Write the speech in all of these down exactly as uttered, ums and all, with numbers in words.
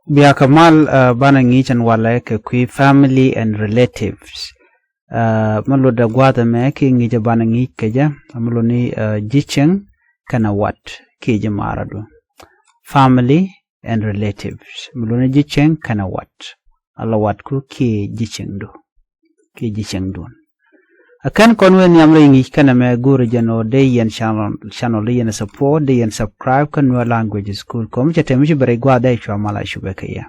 Bia kɛ mal, uh, banɛ ŋi̱i̱c ɛn walɛ kɛ kui̱ family and relatives. Uh, mɛ lotdɛ gua̱a̱th ɛmɛ kiɛ ŋi̱i̱c ɛ banɛ ŋi̱i̱c kɛ jɛ, mɛ lot ni, uh, ji̱ cieŋ kɛnɛ wat kiɛ ji̱ maaradu. Family and relatives. Mɛ lot ni ji̱ cieŋ kɛnɛ wat. Ala watku kiɛ ji̱ cieŋdu. Kiɛ ji̱ cieŋdun. A kɛn kɔn wen nhiam rɛy ŋi̱i̱c kɛnɛ mɛ go̱o̱rɛ jɛn ɣöö dee yɛn channel, channel dee yɛn support, dee yɛn subscribe kä Nuer Language School. Kɔm cɛ tɛm ci bɛ rɛy gua̱a̱th dee cua mal a cupɛ kɛ yɛ.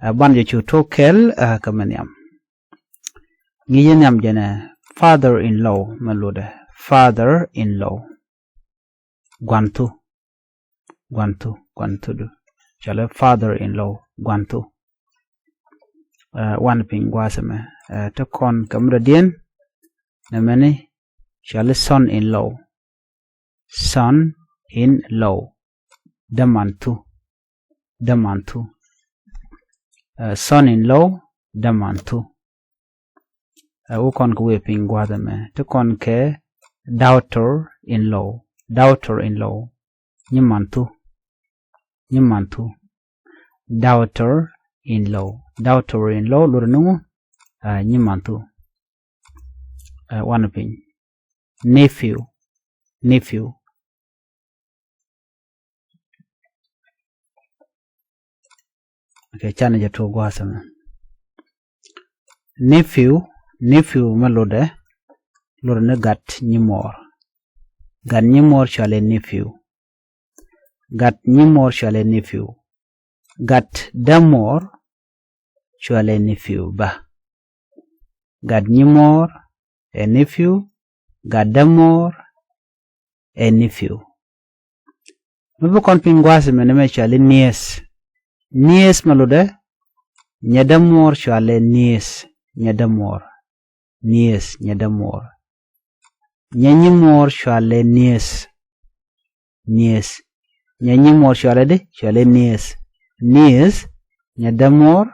Ɛ ban jɛ cu tok kɛl, ɛ, kä mɛ nhiam. Ŋi̱i̱c nhiam jɛn ɛ father in law mɛ lotdɛ. Father in law. Guanthu. Guanthu, guanthudu. Cɔalɛ father in law, guanthu. Uh, wan piny gua̱a̱th ɛmɛ. Uh, te kɔn kɛ mi dɔ̱diɛn. Nɛ mɛni cɔalɛ son in law. Son in law. Dämanthu. Dämanthu. Uh, son in law, dämanthu. Ɛ wä kɔn kɛ wee piny gua̱a̱th ɛmɛ. Te kɔn kɛ daughter in law. Daughter in law. Nyi manthu. Nyi manthu. Daughter in law. Daughter in law lotdɛ ni ŋu? Ɛ, nyi manthu. Ɛ, wanɛ piny. Nephew. Nephew. Okay, canɛ jɛ tuɔk gua̱a̱th ɛmɛ. Nephew, nephew mɛ lotdɛ, lotdɛ ni gat nyimuɔɔr. Gat nyimuɔɔr cɔalɛ nephew. Gat nyimuɔɔr cɔalɛ nephew. Gat dämuɔɔr cɔalɛ nephew bä. Gat nyimuɔɔr ɛ nephew, gat dämuɔɔr ɛ nephew. Mi bi kɔn piny gua̱a̱th mɛn mɛ cɔalɛ niece. Niece mɛ lotdɛ, nyɛ dämuɔɔr cɔalɛ niece, nyɛ dämuɔɔr. Niece, nyɛ dämuɔɔr. Nyɛ nyimuɔɔr cɔalɛ niece. Niece. Nyɛ nyimuɔɔr cɔalɛ di, cɔalɛ niece. Niece, nyɛ dämuɔɔr,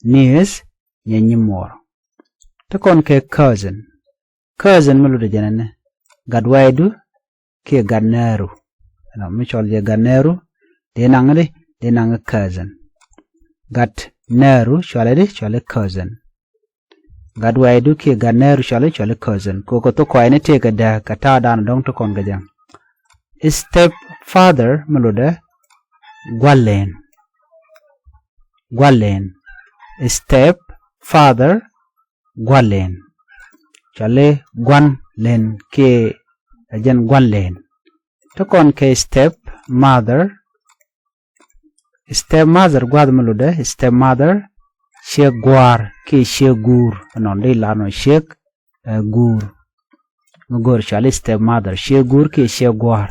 niece, nyɛ nyimuɔɔr. Te kɔn kɛ cousin. Cousin mi lotdɛ jɛn ɛnɛ. Gat waydu kiɛ gat nääru. Ɛnɔ mi cɔl jɛ gat nääru, dee naŋ di, dee naŋ cousin. Gat nääru cɔalɛ di, cɔalɛ cousin. Gat waydu kiɛ gat nääru cɔalɛ, cɔalɛ cousin. Kɛ kɛ thok kɔaacni tëëkɛ dääk kɛ ta̱a̱ da̱a̱n dɔ̱ŋ te kɔn kɛ jɛ. Step father mi lotdɛ gua̱l len. Gua̱l len. Step father gua̱l len. Cɔalɛ gua̱n len kiɛ ɛ jɛn gua̱n len. Te kɔn kɛ step mother. Step mother gua̱a̱th mi lotdɛ, step mother ciek gua̱a̱r kiɛ ciek guur. Ɛnɔn di la nɔ ciek, ɛ, guur. Mi go̱o̱r cɔalɛ step mother, ciek guur kiɛ ciek gua̱a̱r.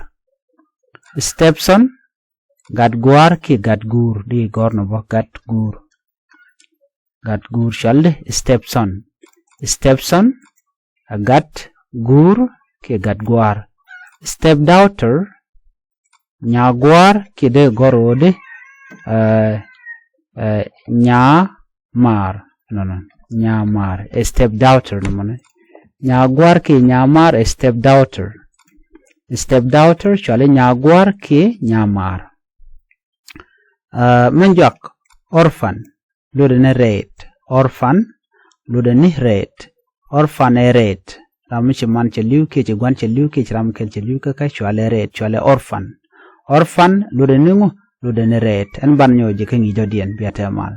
Step son, gat gua̱a̱r kiɛ gat guur, di gɔ̱r nɔ bä gat guur. Gat guur cɔalɛ di step son. Step son, ɛ gat guur kiɛ gat gua̱a̱r. Step daughter, nya gua̱a̱r kiɛ dee gɔ̱r ɣöö di, ɛ, ɛ, nya maar. Nɔnɔ, nya maar. Ɛ step daughter nɔmɔnɛ. Nya gua̱a̱r kiɛ nya maar ɛ step daughter. Step daughter cɔalɛ nya gua̱a̱r kiɛ nya maar. Ɛ, min jɔak orphan. Lotdɛ ni rɛɛt. Orphan, lotdɛ ni rɛɛt. Orphan ɛ rɛɛt. Ram mi ci man cɛ li̱w kiɛ ci gua̱n cɛ li̱w kiɛ ci ram kɛl cɛ li̱w kä kä cɔalɛ rɛɛt, cɔalɛ orphan. Orphan, lotdɛ ni ŋu, lotdɛ ni rɛɛt. Ɛn ban nyɔɔ jɛ kä ŋi̱i̱c dɔ̱diɛn bia tɛmal.